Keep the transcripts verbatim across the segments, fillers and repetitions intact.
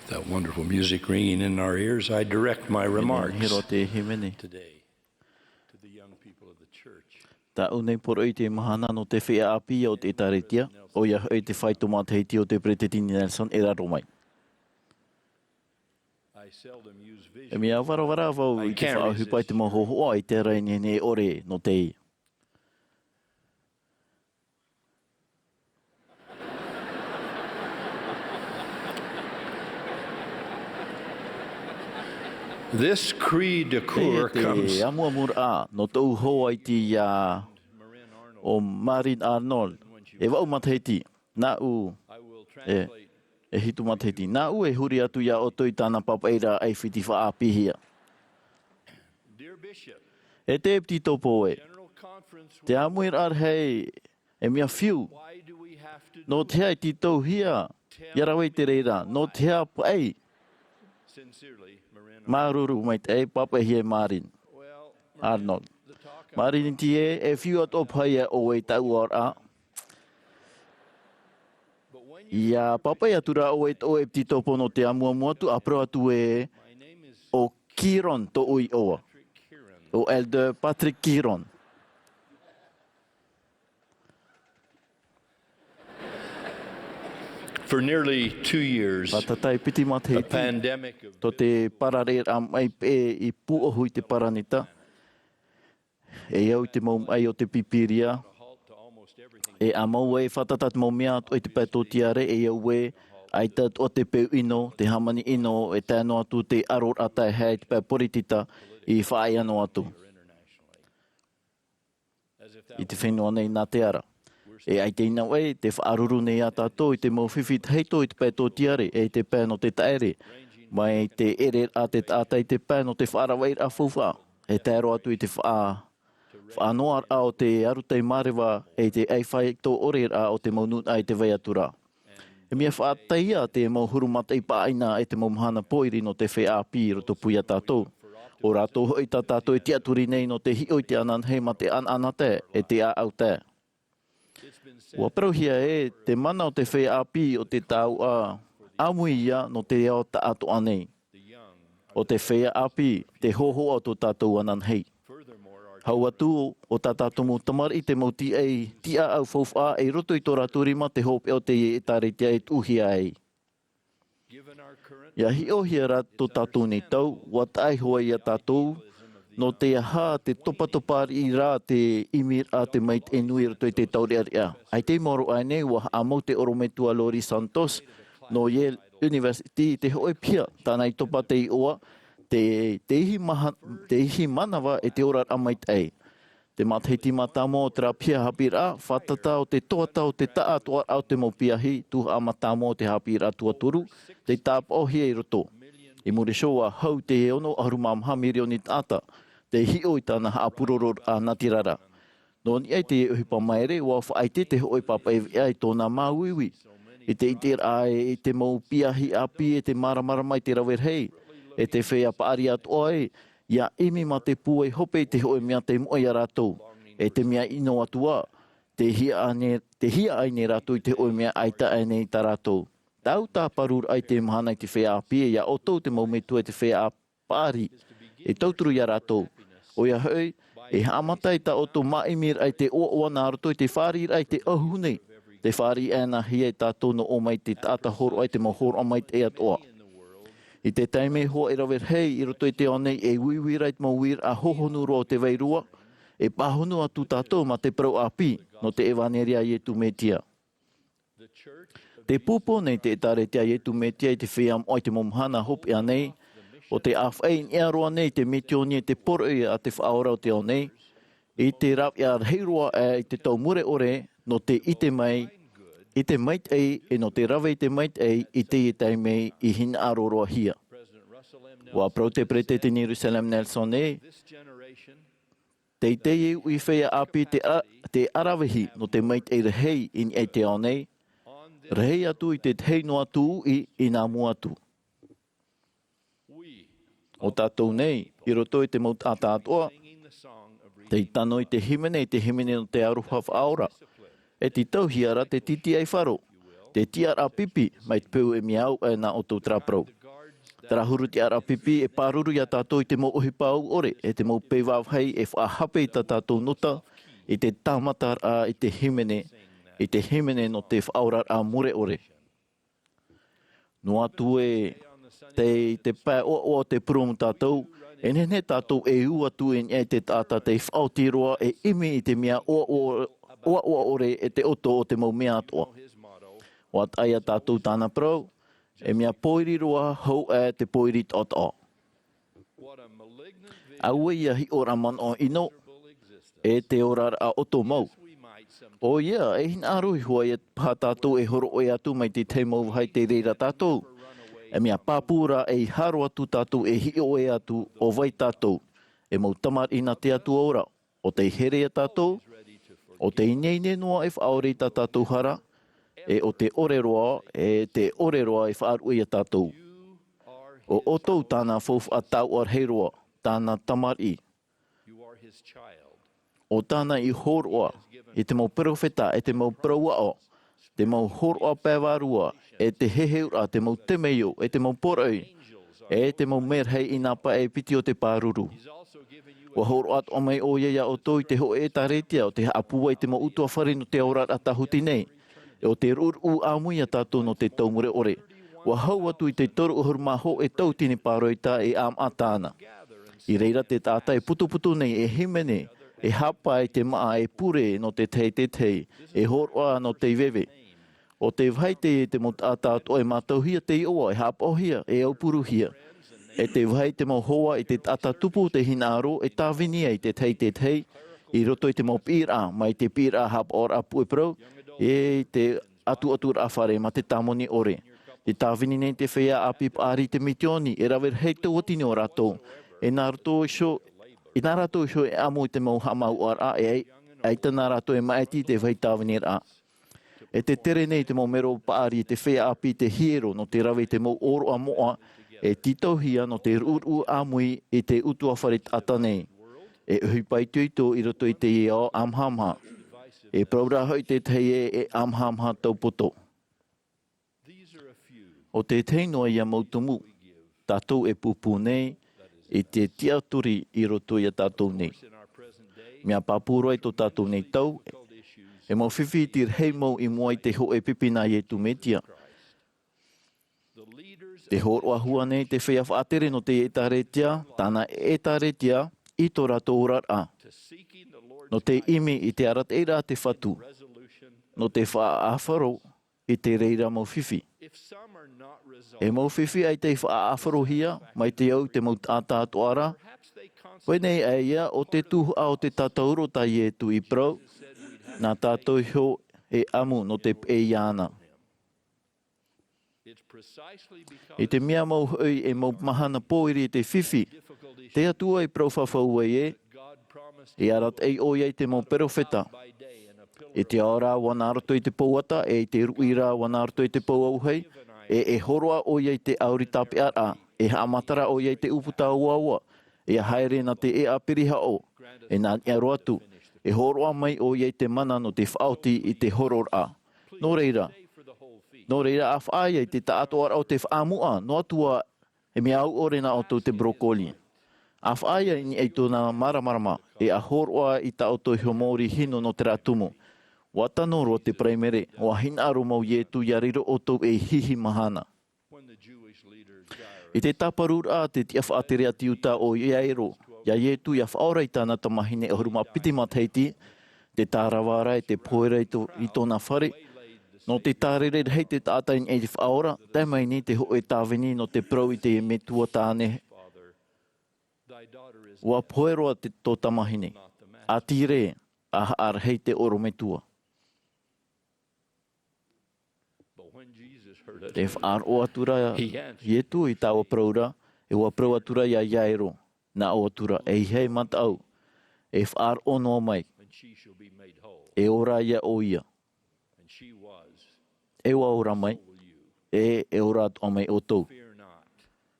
That wonderful music ringing in our ears, I direct my remarks hiro te himene today to the young people of the church. Tāʻu nei poroʻi i te mahana nō te feiā ʻāpī o te ʻētāretia, ʻoia hoʻi te faito matahiti o te peresideni Nelson e raro mai. I seldom use vision. E mea varavara vau i te faʻaʻohipa i te mau hōhoʻa i te reira nei ʻore nō te This cri de coeur comes. Te amuamuraʻa nō tōʻu hoa i te iā o Marin Arnold. E vaʻu matahiti, nāʻu, e, e hitu matahiti. Nāʻu e huri atu iā ʻoutou i tāna papaʻiraʻa e fiti faʻaʻāpīhia. E te ʻEpitikopo ē, te āmuiraʻa rahi e mea fiu. Nō te aha e tītauhia ia rave i te reira? Nō te aha paʻi? Māuruuru maitaʻi, papaʻihia e Marin Arnold. Marin ē, e fiu atoʻa paha ia ʻoe i taua oraraʻa. ʻIa papaʻi atu rā ʻoe i tō ʻEpitikopo nō te amuamu atu, ʻa parau atu ē, ʻo Kiron tōʻu iʻoa. ʻO Elder Patrick Kiron. For nearly two years, Fātata i piti matahiti, tō te parareraʻa maʻi peʻe i pūʻohu i te paraneta, e au i te mau maʻi o te Pīpīria, e ʻāmau ai e fātata te mau mea atoʻa i te pae tōtiare, e au ē, ʻaita atoʻa te peu ʻino, te hāmani ʻino, e tae noa atu te ʻaroraʻa taehae i te pae poritita i faʻaea noa atu i te fenua nei nā te ara. E ʻaita i nā ʻoe, te faʻaruru nei iā tātou i te mau fifi tahito i te pae tōtiare, e i te pae nō te taʻere, mai te ʻereraʻa te taʻata i te pae nō te faʻaravaʻiraʻa faufaʻa, e tae roa atu i te faʻa-, faʻanoaraʻa o te arutai māreva, e te ʻai faito ʻoreraʻa o te mau nūnaʻa i te vai atu ra. E mea faʻataʻa te mau huru mataʻi pāʻina e te mau mahana pōiri nō te feiā ʻāpī i roto pū iā tātou. ʻO rātou hoʻi tā tātou e tiʻaturi nei nō te hiʻo i te ananahi mā te ʻanaʻanatae e te ʻāʻautae. ʻUa parauhia ē, te mana o te feiā ʻāpī ʻo te taoʻa ʻāmui ia nō te ao taʻatoʻa nei. ʻO te feiā ʻāpī te hōhoʻa o tō tātou ananahi. Hau atu, ʻo tā tātou mau tamariʻi te mau tīaʻi, tīaʻau faufaʻa i roto i tō rātou rima te hopeʻa o te ʻētāretia e tuʻuhia ai. ʻIa hiʻohia rā tō tātou nei tau, ʻua taʻa iho ai iā tātou, nō te aha te topatopa riʻi rā te ʻimiraʻa te maitaʻi nui i roto i te taureʻareʻa. ʻAita i maoro aʻe nei, ʻua haʻamau te ʻorometua Laurie Santos, nō Yale University, i te hōʻē piha, tāna i topa te iʻoa, te, te ihi maha-, te ihi manava e te oraraʻa maitaʻi. Te matahiti mātāmua o terā piha haʻapiʻiraʻa, fātata ʻo te toata o te taʻatoʻaraʻa o te mau piahi, tuhaʻa mātāmua o te haʻapiʻiraʻa tuatoru, tei tāpaʻohia i roto. I muri iho ʻua hau te ono ʻahuru mā maha mirioni taʻata, tei hiʻo i tāna haʻapurororaʻa natirara. Nō niʻa i te ʻohipa maere, ʻua faʻaʻite te hōʻē papaʻi veʻa i tōna māuiui. I te ʻiteraʻa ē, i te mau piahi ʻāpī e te māramarama i te rave rahi, e te feiā paʻari atoʻa ē, ʻia ʻimi mā te pūai hope i te hōʻē mea tei moʻe iā rātou, e te mea ʻino atu ā, tē hiaʻai nei, tē hiaʻai nei rātou i te hōʻē mea ʻaita aʻe nei tā rātou. Tāʻu tāparuraʻa i te mahana i te feiā ʻāpī, e iā ʻoutou te mau metua i te feiā ʻā-, paʻari, e tauturu iā rātou. ʻOia hoʻi, e haʻamata i tā ʻoutou māʻimiraʻa i te ʻoaʻoa nā roto i te fāriʻiraʻa i te ʻauhune, tē fāriʻi aʻenahia e tātou nō ʻō mai te taʻata hōroʻa i te mau hōroʻa maitaʻi atoʻa. I te taime hoʻi e rave rahi i roto i te ao nei e uiui ra i te mau uiraʻa hohonu roa o te vairua, e pāhono atu tātou mā te parau ʻāpī nō te ʻevaneria a Iesu Mesia. Te pupu nei te ʻĒtārētia a Iesu Mesia i te Feiā Moʻa i te mau mahana hopeʻa nei, ʻo te ʻāfaʻi i niʻa roa nei i te misiōni e te poroʻi a te Faʻaora o te ao nei, i te rāveʻa rahi roa aʻe i te tau mure ʻore nō te ʻite mai i te maitaʻi, e nō te rave i te maitaʻi i teie taime i hinaʻaro roa hia. ʻUa parau te Peresideni Russell M. Nelson ē, teitei e uʻi feiā ʻāpī te a-, te ʻaravihi nō te maitaʻi rahi i niʻa i te ao nei, rahi atu i te tahi noa atu uʻi i nā mua atu. ʻO tātou nei, i roto i te mau taʻata atoʻa, tei tano i te hīmene, i te hīmene nō te aroha faʻaora, e tītauhia ra te tītīʻaifaro, Te tiʻaraʻa pipi mai te peu e mea au aʻe nā ʻoutou terā parau. Terā huru tiʻaraʻa pipi e pāruru iā tātou i te mau ʻohipa ʻore, e te mau pei vāvāhi e faʻahape i tā tātou nota, i te tāmataraʻa, i te hīmene, i te hīmene nō te faʻaoraraʻa mure ʻore. Noa atu ē, tei te pae ʻoaʻoa o te purūmu tātou, e nehenehe tātou e ū atu i niʻa i te taʻata tei faʻaoti roa e ʻimi i te mea ʻoaʻoa, ʻoaʻoa ʻore e te ʻoto o te mau mea atoʻa. ʻUa taʻa iā tātou tāna parau, e mea pōiri roa hou aʻe te pōiri toʻotoʻo. Auē ia hiʻoraʻa manaʻo ʻino, e te oraraʻa ʻoto mau. ʻOia, e hinaʻaro iho ā ia paha tātou e hōroʻa atu mai te tahi mau vāhi tei reira tātou. E mea pāpū rā e ʻeiaha roa atu tātou e hiʻo atu ʻo vai tātou, e mau tamariʻi nā te Atua ora, ʻo tei here iā tātou, ʻo tei ineine noa e faʻaʻore i tā tātou hara, e ʻo te ʻore roa, e te ʻore roa e faʻaruʻe iā tātou. ʻO ʻoutou tāna faufaʻa taoʻa rahi roa, tāna tamariʻi. ʻO tāna i hōroʻa i te mau perofeta, e te mau parau aʻo, te mau hōroʻa pae vārua, e te heheuraʻa, te mau temeio, e te mau poroʻi, e te mau merahi i nā pae piti o te pāruru. ʻUa hōroʻa atoʻa mai ʻoia iā ʻoutou i te hōʻē ʻētāretia ʻo tē haʻapūai i te mau ʻutuāfare nō te oraraʻa tāhuti nei, e ʻo te ruʻuruʻu ʻāmui iā tātou nō te tau mure ʻore. ʻUa hau atu i te toru ʻahuru mā hōʻē tauatini pāroita e ʻāmaʻa tāna. I reira te taʻata e putuputu nei, e hīmene, e hapa i te māʻa, e pure nō te tahi te tahi, e hōroʻa nō te veve. ʻO te vāhi teie te mau taʻata atoʻa e mātauhia te iʻoa, e haʻapaʻohia, e aupuruhia. E te vāhi te mau hoa i te taʻata tupu te hinaʻaro, e tāvini ai te tahi te tahi, i roto i te mau piʻiraʻa, mai te piʻiraʻa haʻapaʻoraʻa puʻe parau, e te ʻatuʻaturaʻa fare mā te tāmoni ʻore. Te tāvini nei te feiā ʻāpī paʻari i te mitioni, e rave rahi tauatini o rātou. E nā roto iho, e nā rātou iho e ʻamu i te mau haʻamāuʻaraʻa, e ai, ʻaita nā rātou e maʻiti i te vāhi tāviniraʻa. E te tere nei te mau mero paʻari i te feiā ʻāpī i te hiero nō te rave i te mau ʻōroʻa moʻa, e tītauhia nō te ruʻuruʻu ʻāmui i te ʻutuāfare taʻata nei. E ʻohipa itoito i roto i teie ao ʻamahamaha. E parau rā hoʻi te tahi ē, e ʻamahamaha taupoto. ʻO te tahi noa ia mau tumu, tātou e pūpū nei, i te tiʻaturi i roto iā tātou nei. Mea pāpū roa i tō tātou nei tau, e mau fifi iti rahi mau i mua i te hōʻē pipi nā Iesu Mesia. Te hōroʻa hua nei te feiā faʻatere nō te ʻētāretia, tāna ʻētāretia, i tō rātou oraraʻa. Nō te ʻimi i te arataʻiraʻa a te Fatu. Nō te faʻaʻāfaro i te reira mau fifi. E mau fifi ʻaita i faʻaʻāfarohia, mai te au i te mau taʻata atoʻa ra. Pēnei ā ia, ʻo te tuhaʻa o te tātauro tā Iesu i parau, nā tātou iho e ʻamu nō te peʻe iāna. I te mea mau hoʻi e mau mahana pōiri i te fifi, te Atua i parau fafau ai ē, i arataʻi ʻoia i te mau perofeta. I te ao ra ʻua nā roto i te pouata, e i te ruʻi ra ʻua nā roto i te pou ʻauahi, e, e hōroʻa ʻoia i te ʻauri tāpeʻaraʻa, e haʻamatara ʻoia i te ʻūputa uaua, e haere nā te ʻēʻa pirihaʻo, e nā niʻa roa atu, e hōroʻa mai ʻoia i te mana nō te faʻaoti i te hororaʻa. Nō reira, nō reira, ʻa faʻaea i te taʻatoʻaraʻa o te faʻaʻamuʻa, noa atu ā, e mea au ʻore nā ʻoutou te broccoli. ʻA faʻaea i niʻa i tōna māramarama, e ʻa hōroʻa i tā ʻoutou iho mōrī hinu nō terā tumu. ʻUa tano roa te Paraimere, ʻua hinaʻaro mau Iesu ʻia riro ʻoutou ei hihi mahana. I te tāparuraʻa a te tiʻa faʻatere a te Iuta ʻo Iairo, iā Iesu ʻia faʻaora i tāna tamahine ʻahuru mā piti matahiti, te tārava ra e te pohe ra i tō-, i tōna fare, nō te tārere rahi te taʻata i niʻa i te Faʻaora, tae mai nei te hōʻē tāvini nō te parau i te metua tāne. ʻUa pohe roa te, tō tamahine. ʻA tīrē, ʻa haʻarahi te ʻorometua. E faʻaroʻo atu ra Iesu i taua parau ra, e ʻua parau atu ra iā Iairo, nā ʻō atu ra, e ʻeiaha e mataʻu, e faʻaroʻo noa mai, e ora ia ʻoia. E ʻua ora mai, e, e ora atoʻa mai ʻoutou.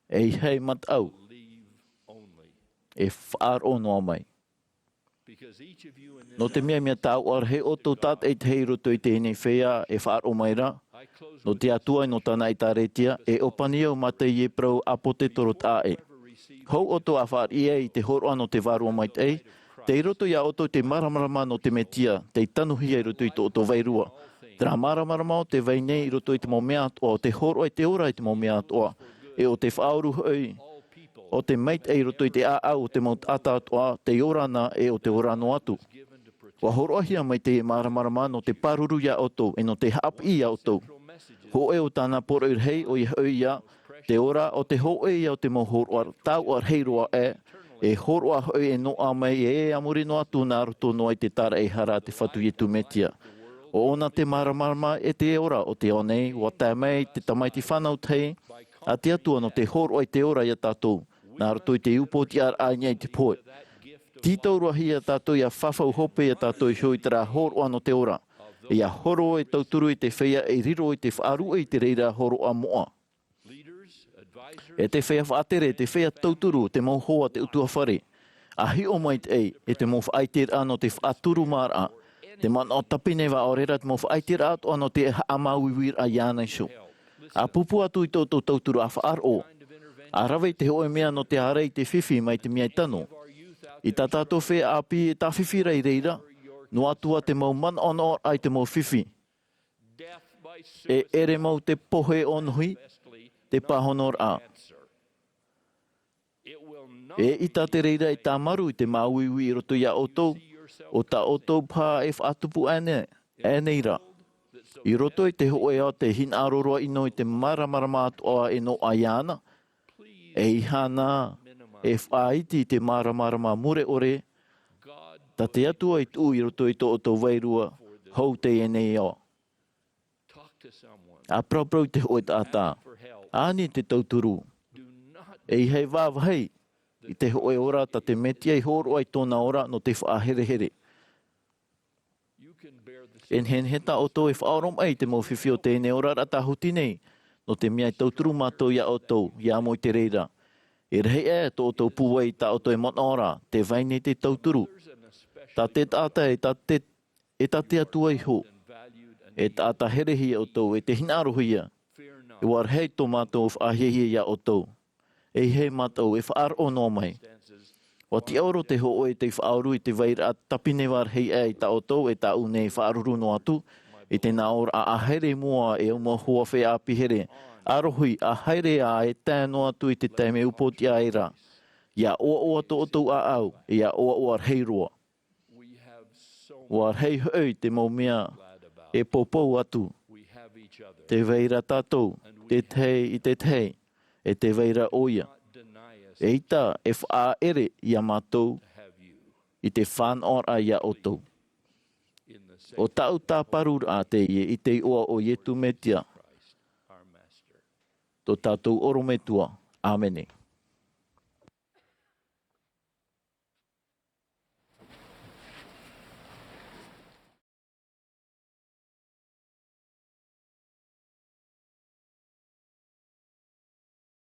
E ʻeiaha e mataʻu, e faʻaroʻo noa mai. Nō te mea, mea taoʻa rahi ʻoutou tātaʻitahi i roto i teie nei feiā e faʻaroʻo mai ra, Nō te Atua e nō tāna ʻēkālesia, e ʻōpani au mā teie parau ʻāpōsetolo taʻa ʻē. Hou ʻoutou a fāriʻi ai i te hōroʻa nō te Vārua Maitaʻi, tei roto iā ʻoutou te māramarama nō te Mesia, tei tanuhia i roto i tō ʻoutou vairua. Terā māramarama ʻo tē vai nei i roto i te mau mea atoʻa, ʻo te hōroʻa i te ora i te mau mea atoʻa, e ʻo te faʻaoru hoʻi, ʻo te maitaʻi i roto i te ʻāʻau o te mau taʻata atoʻa, tei ora na e ʻo te ora noa atu. ʻUa hōroʻahia mai teie māramarama nō te pāruru iā ʻoutou, e nō te haʻapiʻi iā ʻoutou. Hōʻē o tāna poroʻi rahi, ʻoia hoʻi ia, te ora ʻo te hōʻē ia o te mau hōroʻa tāuʻa rahi roa ē, e hōroʻa hoʻi e noaʻa mai ē a muri noa atu nā roto noa i te tāraʻehara a te Fatu Iesu Mesia. ʻO ʻōna te māramarama e te ora o te ao nei, ʻua tae mai te tamaiti fānau tahi a te Atua nō te hōroʻa i te ora iā tātou, nā roto i te upoʻotiʻaraʻa i niʻa i te pohe. Tītauhia tātou ʻia fafau hope iā tātou iho i terā hōroʻa nō te ora, ʻia horo e tauturu i te feiā e riro i te faʻaruʻe i te reira hōroʻa moʻa. E te feiā faʻatere, te feiā tauturu, te mau hoa, te ʻutuāfare, ʻa hiʻo maitaʻi, e te mau faʻaiteraʻa nō te faʻaturumāraʻa, te manaʻo tāpinevā ʻaore rā te mau faʻaiteraʻa atoʻa nō te haʻamāuiuiraʻa iāna iho. ʻA pūpū atu i tō ʻoutou tauturu ʻa faʻaroʻo, ʻa rave i te hōʻē mea nō te ārai i te fifi mai te mea e tano. I tā tātou feiā ʻāpī e tāfifi ra i reira, noa atu ā te mau manaʻonaʻoraʻa i te mau fifi. E ʻere mau te pohe ʻōnohi, te pāhonoraʻa. E ʻita te reira e tāmarū i te māuiui i roto iā ʻoutou, ʻo tā ʻoutou paha e faʻatupu ānei, ānei ra. I roto i te hōʻē ao tē hinaʻaro roa ʻino i te māramarama atoʻa e noaʻa iāna, e ʻeiaha nā, e faʻaiti i te māramarama mure ʻore, tā te Atua i tuʻu i roto i tō ʻoutou vairua, hou teie nei ao. ʻA paraparau i te hōʻē taʻata. ʻAni te tauturu. ʻEiaha e vāvāhi i te hōʻē ora tā te Mesia i hōroʻa i tōna ora nō te faʻaherehere. E nehenehe tā ʻoutou e faʻaoromaʻi i te mau fifi o teie nei oraraʻa tāhuti nei, nō te mea e tauturu mātou iā ʻoutou, ʻia moe i te reira. E rahi aʻe tō ʻoutou pūai i tā ʻoutou e manaʻo ra, tē vai nei te tauturu. Tā te taʻata e tā te, e tā te Atua iho. E taʻata herehia ʻoutou, e tē hinaʻarohia. E ʻua rahi tō mātou faʻahiahia iā ʻoutou. ʻEiaha mātou e faʻaroʻo noa mai. ʻUa tiʻaoro te hōʻē tei faʻaoru i te vairaʻa tāpinevā rahi aʻe i tā ʻoutou e tāʻu nei faʻaruru noa atu, i te nā ʻōraʻa ʻa haere i mua e au mau hoa feiā ʻāpī here, ʻa rohi, ʻa haere ā e tae noa atu i te taime upoʻotiʻa aʻera. ʻIa ʻoaʻoa tō ʻoutou ʻāʻau, ʻia ʻoaʻoa rahi roa. ʻUa rahi hoʻi te mau mea e poupou atu. Tē vai ra tātou, te tahi i te tahi, e tē vai ra ʻoia. ʻEita e faʻaʻere iā mātou i te fānaʻoraʻa iā ʻoutou. ʻO tāʻu tāparuraʻa teie i te iʻoa o Iesu Mesia, tō tātou ʻorometua. ʻĀmene.